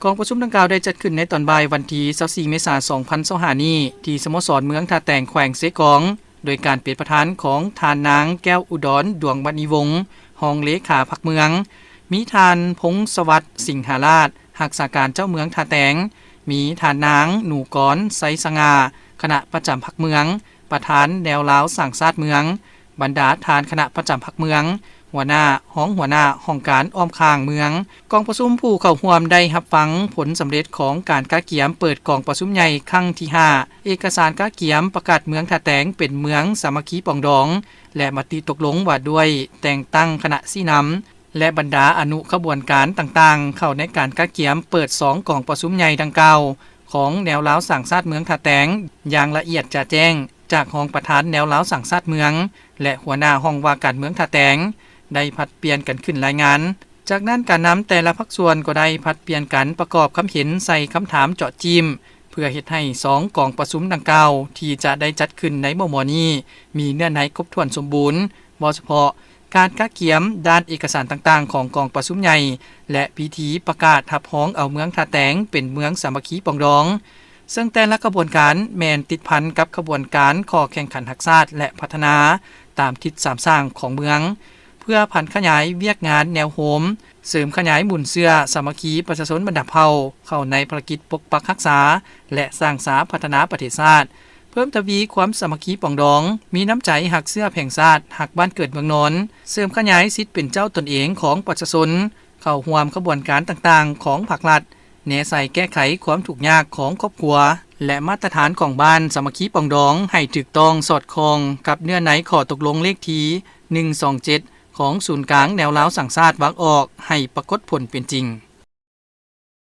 ກອງປະຊຸມດັ່ງກ່າວໄດ້ຈັດຂຶ້ນໃນຕອນບ່າຍວັນທີຊາວສີ່ເມສາສອງພັນຊາວຫ້ານີ້ ທີ່ສະໂມສອນເມືອງທ່າແຕງ ແຂວງເຊກອງ ໂດຍການເປັນປະທານຂອງທ່ານນາງ ແກ້ວອຸດອນ ດວງມະນີວົງ ຮອງເລຂາພັກເມືອງ, ມີທ່ານ ພົງສະຫວັດ ສິງຫາລາດ ຮັກສາການເຈົ້າເມືອງທ່າແຕງ, ມີທ່ານນາງ ໜູກອນ ໄຊສະຫງ່າ ຄະນະປະຈຳພັກເມືອງ ປະທານແນວລາວສ້າງຊາດເມືອງ, ບັນດາທ່ານຄະນະປະຈຳພັກເມືອງ, ຫົວໜ້າ, ຮອງຫົວໜ້າຫ້ອງການອ້ອມຂ້າງເມືອງ. ກອງປະຊຸມຜູ້ເຂົ້າຮ່ວມໄດ້ຮັບຟັງຜົນສຳເລັດຂອງການກະກຽມເປີດກອງປະຊຸມໃຫຍ່ຄັ້ງທີຫ້າ, ເອກະສານກະກຽມປະກາດເມືອງທ່າແຕງເປັນເມືອງສາມັກຄີປອງດອງ ແລະ ມະຕິຕົກລົງວ່າດ້ວຍແຕ່ງຕັ້ງຄະນະຊີ້ນຳ ແລະ ບັນດາອະນຸຂະບວນການຕ່າງໆ ເຂົ້າໃນການກະກຽມເປີດສອງກອງປະຊຸມໃຫຍ່ດັ່ງກ່າວ ຂອງແນວລາວສ້າງຊາດເມືອງທ່າແຕງ ຢ່າງລະອຽດຈະແຈ້ງ ຈາກຮອງປະທານແນວລາວສ້າງຊາດເມືອງ ແລະ ຫົວໜ້າຫ້ອງວ່າການເມືອງທ່າແຕງ ໄດ້ຜັດປ່ຽນກັນຂຶ້ນລາຍງານ. ຈາກນັ້ນການນຳແຕ່ລະພາກສ່ວນກໍໄດ້ຜັດປ່ຽນກັນປະກອບຄຳເຫັນໃສ່ຄຳຖາມເຈາະຈີ້ມ ເພື່ອເຮັດໃຫ້ສອງກອງປະຊຸມດັ່ງກ່າວທີ່ຈະໄດ້ຈັດຂຶ້ນໃນມໍ່ໆນີ້ ມີເນື້ອໃນຄົບຖ້ວນສົມບູນ, ເວົ້າສະເພາະການກະກຽມດ້ານເອກະສານຕ່າງໆຂອງກອງປະຊຸມໃຫຍ່ ແລະ ພິທີປະກາດຮັບຮອງເອົາເມືອງທ່າແຕງເປັນເມືອງສາມັກຄີປອງດອງ, ເຊິ່ງແຕ່ລະຂະບວນການແມ່ນຕິດພັນກັບຂະບວນການຂໍ້ແຂ່ງຂັນຮັກຊາດ ແລະ ພັດທະນາຕາມທິດສາມສ້າງຂອງເມືອງ, ເພື່ອຜັນຂະຫຍາຍວຽກງານແນວໂຮມ, ເສີມຂະຫຍາຍມູນເຊື້ອສາມັກຄີປະຊາຊົນບັນດາເຜົ່າເຂົ້າໃນພາລະກິດປົກປັກຮັກສາ ແລະ ສ້າງສາພັດທະນາປະເທດຊາດ, ເພີ່ມທະວີຄວາມສາມັກຄີປອງດອງ, ມີນ້ຳໃຈຮັກເຊື້ອແຜງຊາດ, ຮັກບ້ານເກີດເມືອງນອນ, ເສີມຂະຫຍາຍສິດເປັນເຈົ້າຕົນເອງຂອງປະຊາຊົນ, ເຂົ້າຮ່ວມຂະບວນການຕ່າງໆຂອງພາກລັດ, ແນໃສ່ແກ້ໄຂຄວາມທຸກຍາກຂອງຄອບຄົວ ແລະ ມາດຕະຖານຂອງບ້ານສາມັກຄີປອງດອງໃຫ້ຖືກຕ້ອງສອດຄ່ອງກັບເນື້ອໃນຂໍ້ຕົກລົງເລກທີໜຶ່ງສອງເຈັດ ຂອງສູນກາງແນວລາວສ້າງຊາດວາງອອກໃຫ້ປາກົດຜົນເປັນຈິງ.